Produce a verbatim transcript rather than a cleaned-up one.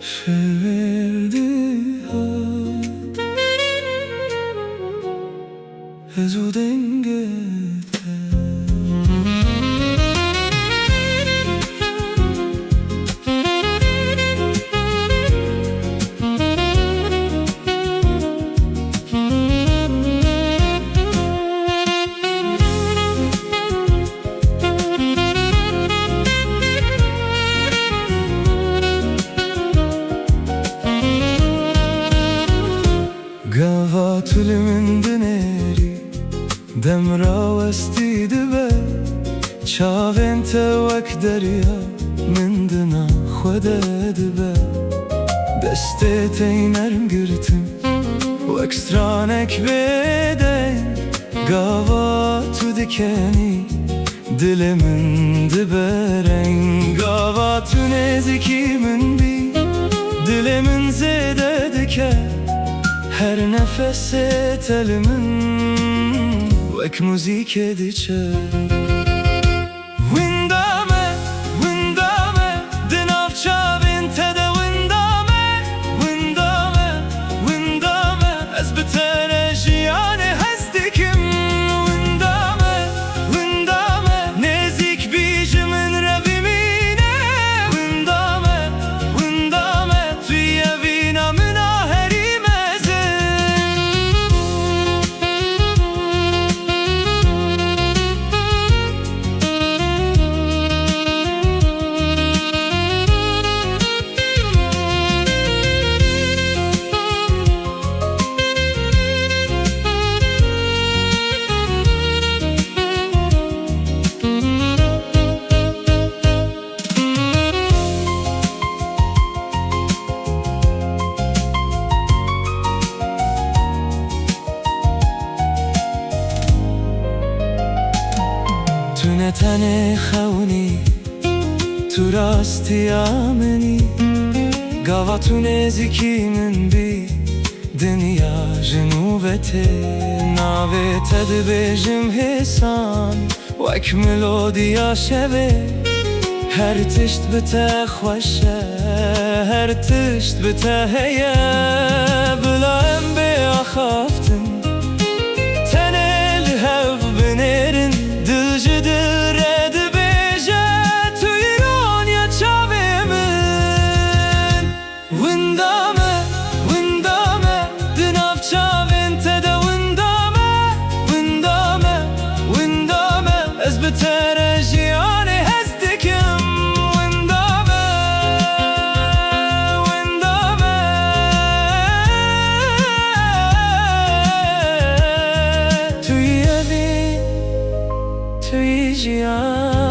Şêwêr dihat hêz û dengê te. Gava tu li min dinêrî, dem rawestî dibe. Çavên te wek derya min di nav xwe de dibe. Destê te yî nerm girtim, wek stranek bêdeng. Gava tu dikenî, dilê min dibe reng. Gava tu nêzîkî min bî, dilê min zêde dike. Her nefesê te li min wek muzîkê diçe. Winda me, winda me, di nav çavên te de winda me, winda me, winda me. Ez bi te re jiyanê hez dikim. Winda me, winda me, nêzîk bî ji min re bimîne. Winda me, winda me, tu yî evîna min a herî mezin. Tu ne tenê xewn î, tu rastiya min î. Gava tu nêzîkî min bî, dinya ji nû ve tê. Navê te dibêjim hêsan, wek melodiya şevê. Her tişt bi te xweş e, her tişt bi te heye. Bila em bê axaftin, tenê li hev binêrin. Dil ji dil re dibêje, tu yî ronya çavê min. Winda me, winda me, di nav çavên te de winda me, winda me, winda me. Ez bi te re jiyanê hez dikim. Winda me, winda me. Tu yî evîn, tu yî jiyan.